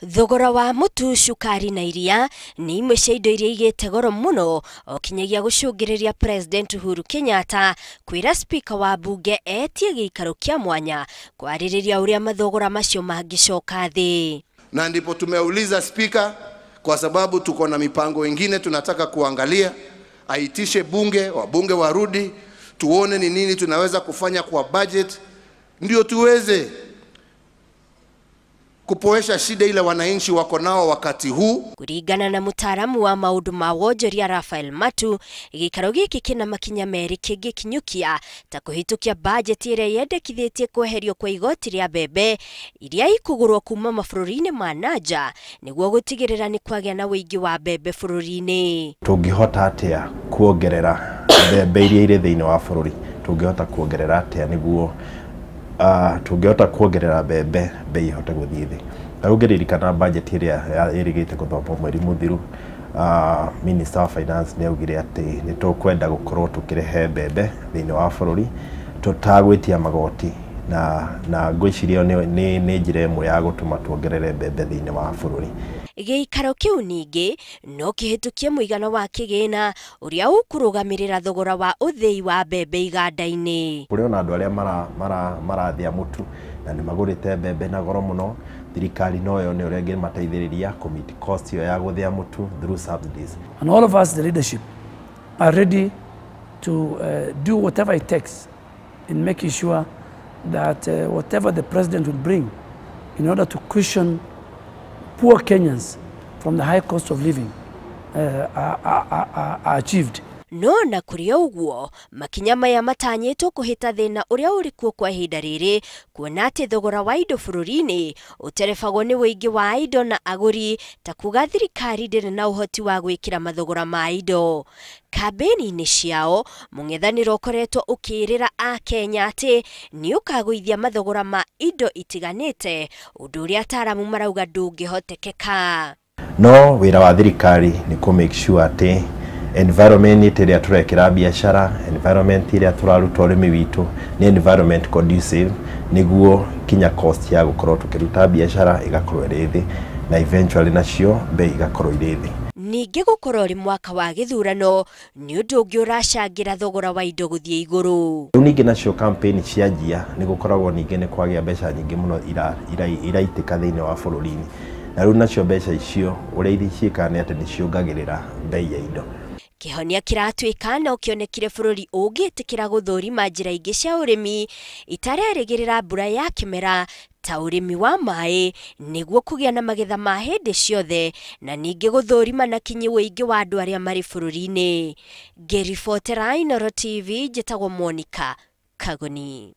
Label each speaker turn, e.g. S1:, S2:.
S1: Thogora wa mũtu, cukari na iria nĩ imwe cia indo iria igĩte goro mũno o kinyagia gũcũngĩrĩria President Uhuru Kenyatta kwĩra Speaker wa bunge etie gĩikaro kĩa mwanya kwarĩrĩria ũrĩa mathogora macio mangĩcoka thĩ.
S2: Na ndipo tumeuliza Speaker, kwa sababu tuko na mipango ingine tunataka kuangalia, aitishe bunge, wabunge warudi, tuone ni nini tunaweza kufanya kwa budget ndio tuweze kupoesha shida ile wananchi wako nao wakati huu.
S1: Kuringana na mutaalamu wa maundu ma wonjoria Raphael Matu, gĩikaro gĩkĩ kĩna makinya merĩ kĩngĩkinyũkia ta kũhĩtũkia bajeti ĩrĩa yendekithĩtie kweherio kwa igoti rĩa mbembe iria ikũgũrwo kuma mabũrũri-inĩ ma nanja nĩguo gũtigĩrĩra nĩ kwagĩa na ũingĩ wa mbembe bũrũri-inĩ.
S3: Tũngĩhota atĩa kuongerera mbembe iria irĩ thĩinĩ wa bũrũri? Tũngĩhota kuongerera atĩa nĩguo tũngĩhota kuongerera mbembe bei ihote gũthiĩ thĩ? Na ũngĩririkana budget ĩrĩa ĩrĩgĩte gũthomwo mweri mũthiru, Minister wa Finance nĩ augire atĩ nĩ tũkwenda gũkorwo tũkĩrehe mbembe thĩinĩ wa bũrũri tũtagwĩtia magoti, na ngwĩciria nĩ njĩra ĩmwe ya gũtũma tuongerere mbembe thĩinĩ wa bũrũri.
S1: Gĩikaro kĩu ningĩ no kĩhĩtũkie mũigana wa kĩgĩna ũrĩa ũkũrũgamĩrĩra thogora wa ũthĩi wa mbembe iganda-inĩ.
S3: Kũrĩ ona andũ arĩa marathĩa mũtu na nĩ magũrĩte mbembe na goro mũno, thirikari no yone ũrĩa ĩngĩmateithĩrĩria kũ-meet cost ĩyo ya gũthĩa mũtu through subsidies.
S4: And all of us, the leadership, are ready to do whatever it takes in making sure that whatever the president will bring in order to cushion poor Kenyans from the high cost of living are achieved.
S1: No na kũrĩ ũguo, makinya maya matanyĩtwo kũhĩta thĩna ũrĩa ũrĩ kuo kwa ihinda rĩrĩ, kuona atĩ thogora wa indo bũrũri-inĩ ũterebagwo nĩ ũingĩ wa indo na agũri, ta kuga thirikari ndĩrĩ na ũhoti wa gwĩkĩra mathogora ma indo. Kambĩni-inĩ ciao, mũng'ethanĩro ũkoretwo ũkĩĩrĩra Akenya atĩ nĩ ũkagũithia mathogora ma indo itiganĩte, ũndũ ũrĩa ataaramu marauga ndũngĩhotekeka.
S3: No wĩra wa thirikari nĩ kũ make sure atĩ environment ĩrĩa tũrekĩra biacara, environment ĩrĩa tũraruta ũrĩmi witũ nĩ environment conducive, nĩguo kinya cost ya gũkorwo tũkĩruta biacara ĩgakorwo ĩrĩ thĩ, na eventually nacio bei igakorwo irĩ thĩ.
S1: Ningĩ gũkorwo ũrĩ mwaka wa gĩthurano nĩ ũndũ ũngĩ ũracangĩra thogora wa indo gũthiĩ igũrũ.
S3: Rĩu ningĩ nacio campaign cianjia nĩ gũkoragwo ningĩ nĩ kwagĩa mbeca nyingĩ mũno iraitĩka thĩinĩ wa bũrũri-inĩ, na rĩu nacio mbeca icio ũrĩa ciĩkaga nĩ atĩ nĩ ciongagĩrĩra bei ya indo.
S1: Kĩhonia kĩratuĩka no kĩonekire bũrũri ũngĩtĩkĩra gũthũrima njĩra ingĩ cia ũrĩmi itarerĩgĩrĩra mbura ya kĩmera ta ũrĩmi wa maĩ nĩguo kũgĩa na magetha ma hĩndĩ ciothe, na ningĩ gũthũrima na kinyi ũingĩ wa andũ arĩa marĩ bũrũri-inĩ. Ngĩribotera Inooro TV, njĩtagwo Monica Kagoni.